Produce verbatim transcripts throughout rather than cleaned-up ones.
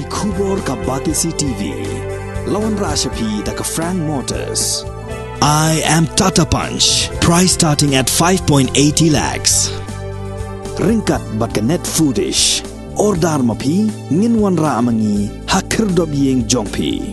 Khubor ka Batesi T V. La wanrah sha phi da ka Frank Motors. I am Tata Punch. Price starting at five point eighty lakhs. Ryngkat bad ka Net Foodish. Order ma phi, ngin wanrah ma ngi ha khyrdop ïing jong phi.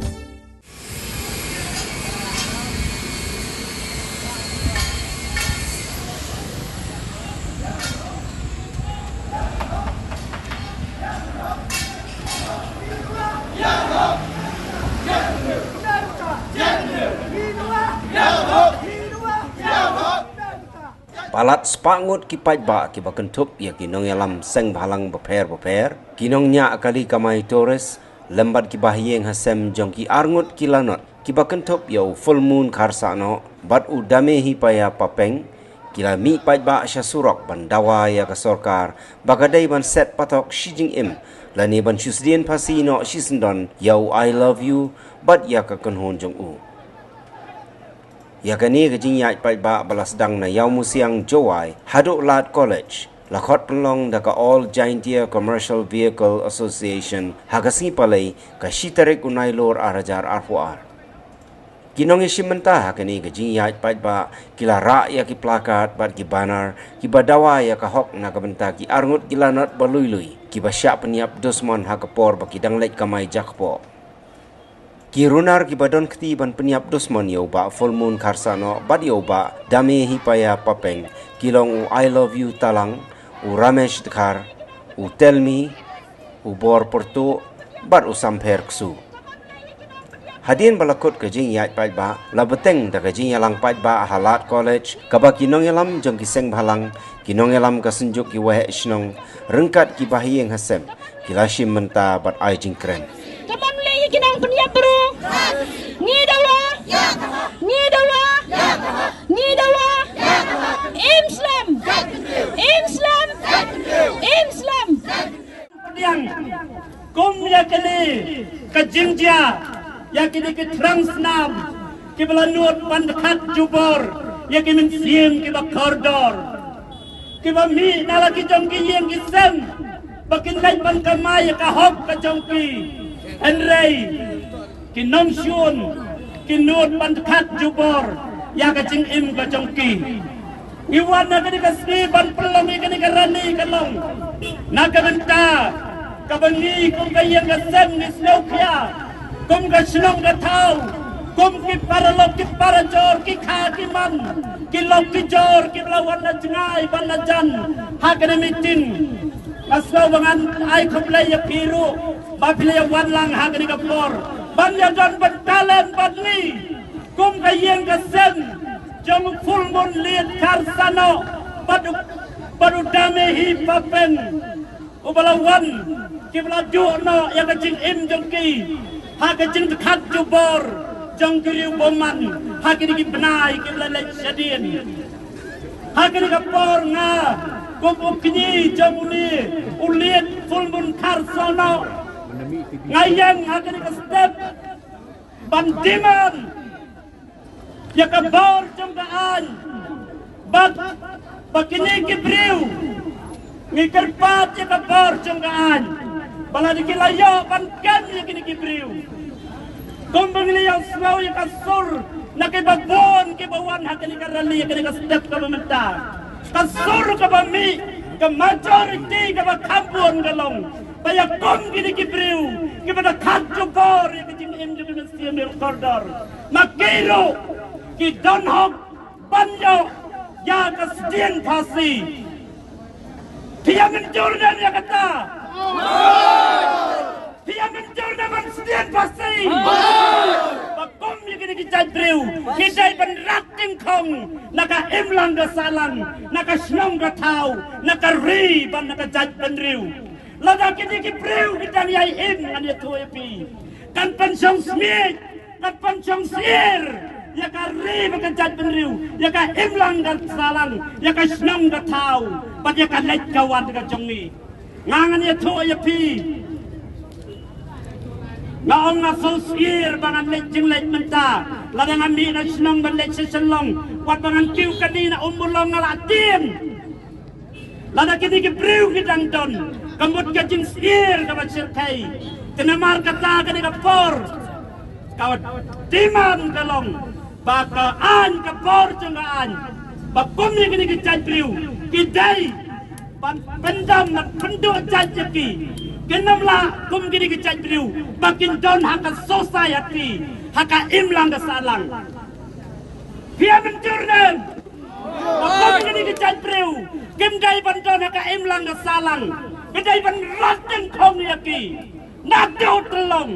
Palat spah ngut ki paidbah kiba kynthup ïa ki nongïalam seng bhalang bapher bapher, ki nongñiah kali kamai tourist, lem bad kiba ha ïing ha sem jong ki arngut ki lanot kiba kynthup ïa u Full Moon Kharsahnoh bad u Dame Hipaya Papeng, ki la mih paidbah sha surok ban dawa ïa ka sorkar ba ka dei ban set patok shi jingim lane ban shu sdien phasi noh shi syndon ïa u I love you bad ïa ka kynhun jong u. Ïa kane ka jingïaid paidbah ba la sdang na Ïawmusiang, Jowai haduh Lad College, la khot pynlong da ka All Jaintia Commercial Vehicle Association ha ka sngi Palei, ka shi tarik u Nailur ar hajar arphew ar. Ki nongïashim bynta ha kane ka jingïaid paidbah ki la rah ïa ki plakat bad ki banner kiba dawa ïa ka hok na ka bynta ki arngut ki lanot ba lui lui kiba shah pynïap dusmon ha ka por ba ki dang leit kamai jakpoh. Ki runar kiba don kti ban pynïap dusmon ïa u Bah Full Moon Kharsahnoh bad ïa u Bah Dame Hipaya Papeng ki long u I Love You Talang, u Ramesh Dkhar, u Telmi, u Bor Pyrtuh bad u Sampher Ksu. Hadien ba la kut ka jingïaid paidbah, la bteng da ka jingïalang paidbah ha Lad College, kaba ki nongïalam jong ki seng bhalang, ki nongïalam ka Synjuk ki Waheh Shnong, ryngkat kiba ha ïing ha sem, ki la shim bynta bad ai jingkren. Ka ban leh ïa ki nongpynïap briew. Ngi dawa. Ngi dawa. Ngi dawa. Im slem. Im slem. Im slem. Pdiang kum ïa kane ka jingjia ïa kine ki thrang snam kiba la nud ban dkhat jubor ïa ki mynsiem kiba kordor, kiba mih na la ki jong ki ïing ki sem ba kin leit ban kamai ïa ka hok ka jong ki. Hynrei ki nongshun ki nud ban dkhat jubor ïa ka jingim ka jong ki. Ngi wan ha kane ka sngi ban pynlong ïa kane ka rally ka long na ka bynta kaba ngi kum ka ïing ka sem ngi sngewkhia, kum ka shnong ka thaw, kum ki paralok ki parajor, ki kha ki man, ki lok ki jor kiba la wan na jngai bad na jan ha kane meeting. Nga sngew ba ngan ai khublei ïa phi ruh ba phi la ïa wan lang ha kane ka por ban ïa don bad talent bad ngi kum ka ïing ka sem jong u Full Moon Liat Kharsahnoh bad u, bad u Dame Hipapeng uba la wan kiba la duh noh ïa ka jingim jong ki ha ka jingdkhat jubor jong ki riew bymman ha kine ki bnai kiba la leit shadien. Ha kane ka por nga kum u kñi jong une u Liat Full Moon Kharsahnoh nga ïeng ha kane ka step ban demand ïa ka bor jong ka aiñ bad ba kine ki briew ngi kyrpad ïa ka bor jong ka aiñ ba lada ki la ïoh ban kem ïa kine ki briew. Kumba ngi la ïohsngew ïa ka sur na kiba bun kiba wan ha kane ka rally, ha kane ka step kaba mynta, ka sur kaba mih ka majority kaba kham bun ka long ba ïa kum kine ki briew kiba dkhat jubor ïa ka jingim jong ki mynsiem kordor, ma ki ruh ki don hok ban ïoh ïa ka sdien phasi. Phi ïa mynjur ne em ïa kata? Phi ïa mynjur ne em ban sdien phasi? Ba kum ïa kine ki jait briew ki dei ban rat tyngkhong na ka imlang ka sahlang, na ka shnong ka thaw, na ka ri bad na ka jaitbynriew. Lada kine ki briew ki dang ïai im, ngan ïathuh ïa phi, kan pynshong smiej, kan pynshong syier ïa ka ri bad ka jaitbynriew, ïa ka imlang ka sahlang, ïa ka shnong ka thaw bad ïa ka leit ka wan ka jong ngi. Nga ngan ïathuh ïa phi, nga ong nga sngewsyier ba ngan leit jingleit mynta. Lada nga mih na shnong ban leit sha Shillong, wat ba ngan kiew kane na Ummulong nga la tieng. Lada kine ki briew ki dang don, Ka mut ka jingsyier kaba shyrkhei. Te namar kata kane ka por ka demand ka long ba ka aiñ, ka bor jong ka aiñ, ba kum ïa kine ki jait briew ki dei ban pyndam, ban pynduh jait ïa ki. Kin ym lah kum kine ki jait briew ba kin don ha ka society, ha ka imlang ka sahlang. Phi ïa mynjur ne em? Ba kum kine ki jait briew kim dei ban don ha ka imlang ka sahlang. Ki dei ban rat tyngkhong ïa ki. Naduh te long,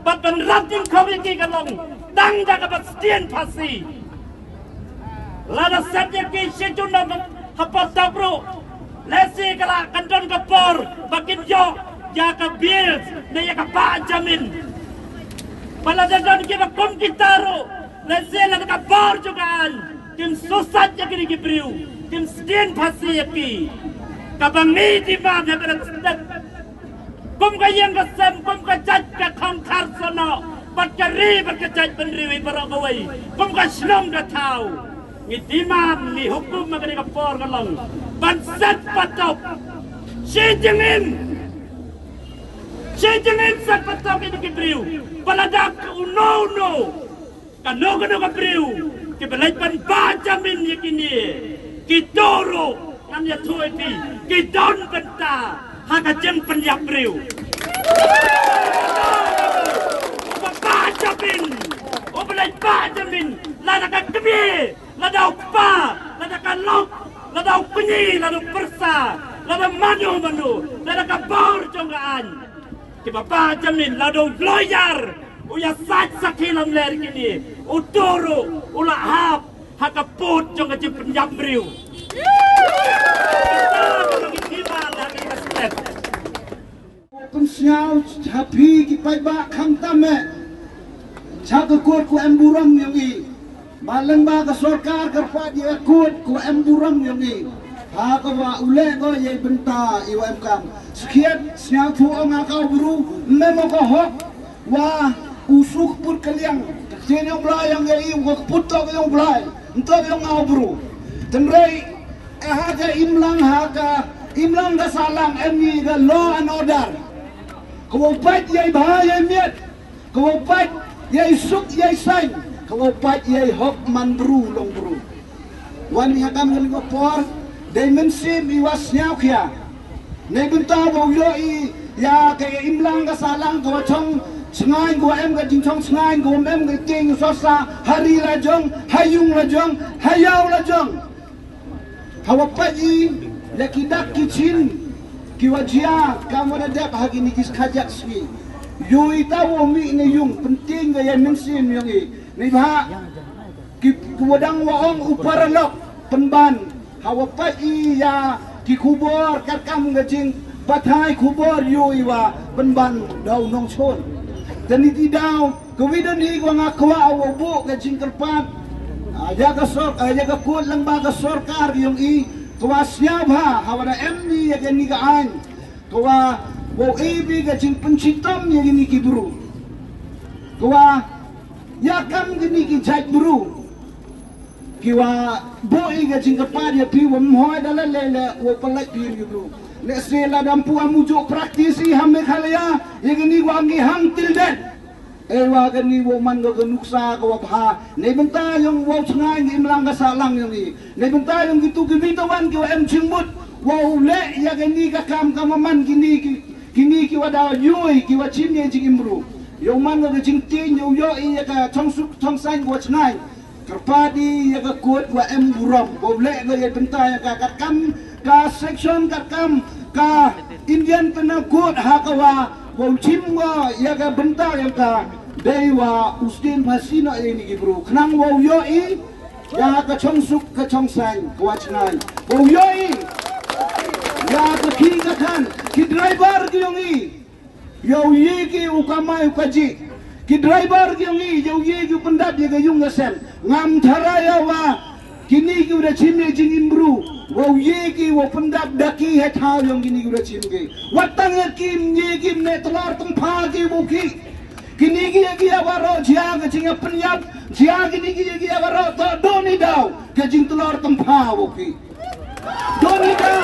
bad ban rat tyngkhong ïa ki ka long tang da kaba sdien phasi. Lada set ïa ki shi junom ha pdeng ruh, lehse ka la kan don ka por ba kin ïoh ïa ka bail ne ïa ka bah jamin. Bad lada don kiba kum kita ruh, lehse lada ka bor jong ka aiñ kim shu sait ïa kine ki briew, kim sdien phasi ïa ki. Kaba ngi demand ha kane ka step, kum ka ïing ka sem, kum ka jait ka khongkhar sohnoh, bad ka ri bad ka jaitbynriew hi baroh kawei, kum ka shnong ka thaw, ngi demand, ngi hukum ha kane ka por ka long ban set patok. Shi jingim, shi jingim set patok ïa kine ki briew. Ba lada uno uno, kano kano ka briew kiba leit ban bah jamin ïa kine, kito ruh ngan ïathuh ïa phi, ki don bynta ha ka jingpynïap briew. Uba bah jamin, uba leit bah jamin, lada ka kmie, lada u kpa, lada ka lok, lada u kñi, lada u pyrsa, lada mano mano, lada ka bor jong ka aiñ, kiba bah jamin, lada u lawyer u ïa sait sakhi lamler kine, uto ruh u la hap ha ka pud jong ka jingpynïap briew. Pynsngew ha phi ki paidbah khamtam eh, sha ka kot ka em burom ïong i. Ba lyngba ka sorkar ka kyrpad ïa ka kot ka em burom ïong i, ha kaba u leh ko ïa i bynta i wa em kam. Skhiat sngewthuh ong ha ka u bru, ym em ko hok wa u suk put ka liang. Ka ktien ïong Blai ïong ïa i, u ka put tok ïong Blai, ym tok ïong ha u bru. Tynrai, eh, ha ka imlang, ha ka imlang ka sahlang em i ka law and order. Ka wa pait ïa i bha ïa i miat, ka wa pait ïa i suk ïa i saiñ, ka wa pait ïa i hok man bru long bru. Wan ïa kam kane ka por, dei mynsiem i wa sngewkhia. Nei bynta ba u ïoh i ïa ka imlang ka sahlang ka wa chong chngaiñ, ka wa em ka jingchong chngaiñ, ka wa em ka jingsorsa ha ri la jong, ha ïung la jong, ha ïaw la jong. Ha wa pait i ïa ki dak ki chin ki wa jia kam wa da dep ha kine ki khajak sngi. Ïoh i ta wa mih ne ïung, pyntieng ka ïa mynsiem ïong i. Neibhah ki, ki wa dang wa ong u paralok pynban. Ha wa pait i ïa ki khubor katkam ka jingbatai khubor ïoh i wa pynban da u nongshun. Te niti daw ka wi don hi ka wa nga kwah wa buh ka jingkyrpad, ah, ïa ka sor, ah, ïa ka kot lyngba ka sorkar ïong i, ka wa sngewbha ha wa da em i ïa kane ka aiñ, ka wa, wa u A B ka jingpynshitom ïa kine ki bru. Ka wa ïa kam kine ki jait bru. Ki wa buh i ka jingkyrpad ïa phi wa ym hoi da leh leh leh wa pynlait phi ïa ki bru. Lehse la dam pu am u juh practice i ha Meghalaya ïa kine wa ngi hang till death. Ei wa kane wa man ka, ka nuksa ka wa bha. Nei bynta ïong wa u chngaiñ ka imlang ka sahlang ïong i. Nei bynta ïong kitu ki bynta wan ki wa em jingmut wa u leh ïa kane ka kam ka wa man kine ki, kine ki wa da ïoh i ki wa chim ïa jingim bru. Ïa u man ka, ka jingtieng ïa u ïoh i ïa ka chongsuk chongsaiñ ka wa chngaiñ. Kyrpad i ïa ka kot wa em burom, wa u leh ka ïa bynta ïa ka katkam ka section, katkam ka Indian Penal Code ha ka wa, wa u chim wa ïa ka bynta ïa ka, dei wa u sdien phasi noh ïa ini ki bru. Khnang wa u ïoh i ïa ka chongsuk ka chongsaiñ ka wa chngaiñ. Wa u ïoh i ïa ka khih ka khan, ki driver ki ïong i. Ïa u ïe ki u kamai u kajih. Ki driver ki ïong i, ïa u ïe ki u pyndap ïa ka ïung ka sem. Ngam tharai ïa wa kini ki u da chim ïa jingim bru. Wa u ïe ki u pyndap da ki he thaw ïong kini ki u da chim ki. Wat tang ïa ki ym ïe ki ym neh tlor tympha ki u ki. Kini ki ïa ki ïa waroh jia ka jingïapynïap. Jia kini ki ïa ki ïa waroh toh don i daw ka jingtlor tympha u ki. Don i daw.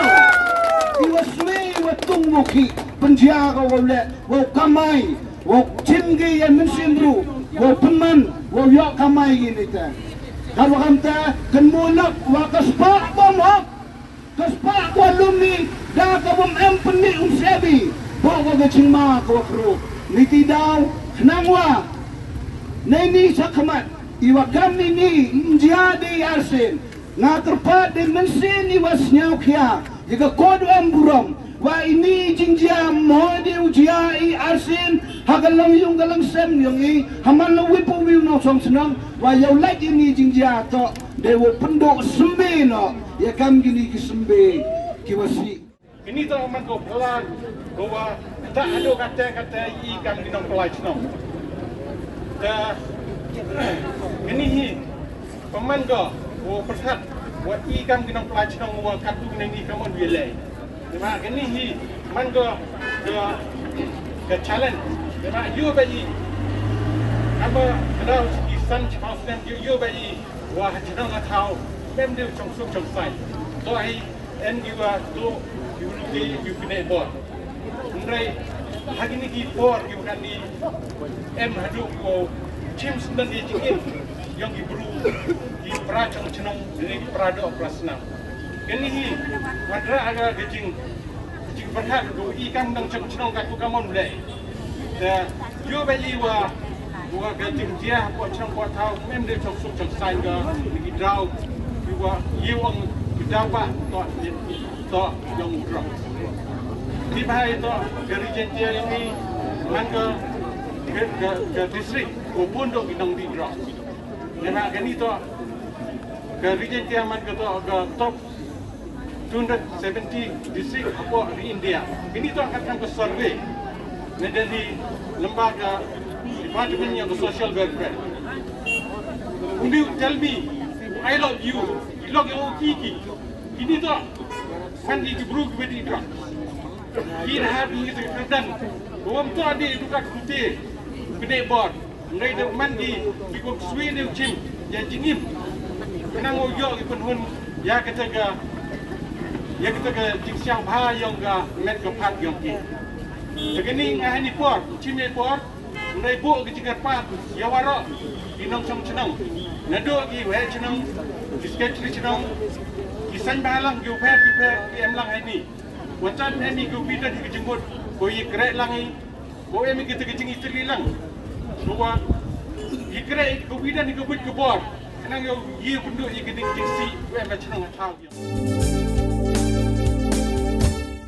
Iwa swe iwa tung wa khih, pynjia ka wow leh, wow kamai, wow chim ki ïa mynsiem ruh, wow pynman, wow ïoh kamai ki nita. Ka wa kamta, kan mu lok wa ka spah bom hok, ka spah wa lum ni, da ka bom em pynmih um sebi, bo wa ka chingma ka wa kru. Niti daw, khnang wa, nei ni sa khmat, iwa kam ni ni, mjia di arsin, nga kyrpad di mynsiem iwa sñiaw khia, ïa ka kot em burom, wa ini jingjia mo di u jia i arsin, ha ka long yung ka long sem yung i, ha man long wipu wiu nong song senong, wa yow lait ini jingjia to, de wo pendo sembe no, ïa kam kini ki sembe, ki wa si. Ini to man ko pala, ko wa, ta ado kata kata i kam ki nong pala chnong. Ta, ini hi, Paman ko, wa pyrkhat, wa i kam ki nong pla chnong wa katu kine ni kam on wi lei. Te ma kine hi, man ko, ka, ka challenge. Te ma ïoh ba i, ama kadaw ki san chipau snem ïoh, ïoh ba i, wa ha chnong ha thaw, mem dei chong suk chong sai. To hi, em ki wa to, ki wa luti, ki wa pyneh bor. Hynrei, ha kine ki por ki wa kani, em haduh ko chim sendang ki jingim, yong ki bru, ki pra chong chnong, dei ki pra doh pra snam. Kane hi, hadra aga ka jing, ka jingpyrkhat ko i kam dang chong chnong ka tu ka mon leh. Da, ïoh ba i wa, wa ka jingjia hapoh chnong hapoh thaw, mem dei chong suk chong sain ka, ni ki daw, i wa, i wa, ki daw ba, to, to, yong u drok. Ni ba i to, ka Ri Jaintia yong i, man ka, ka, ka, ka district, ko bun dok ki nong di drok. Ni ba ka ni to, ka Ri Jaintia man ka to, ka top two hundred seventy district hapoh ri India. Kini to angkat kam ka survey. Na Delhi lamba ka department yong ka social welfare. Uni u tell me, "I love you." I love you ki ki. Kini to. Kan ki bru ki wedi drok. Ki ha bi ki dan. Bom to di dukat kute. Kene bor. Ngai da man ki, ki kum swi ne u chim, ïa jingim. Khnang u ïoh ki pynhun, ïa kata ka, ïa kata ka jingshiang bha yong ka met ka phad yong ki. Te kane nga hani por, chim ne por, ngai buh ki jingkyrpad, ïa waroh, ki nongchong chnong. Naduh ki wei chnong, ki secretary chnong, ki saiñ bha lang, ki u pher, ki u pher, ki em lang hani. Watan hani ki u bidan ki jingmut, ko ïa kreh lang i, Ko em kita ka jingitri lang. Ko wa, i kre, ko widan, ko wit, ko bor. Nang yo, i kundu, i kini jingsi, ko em ka chnong thaw.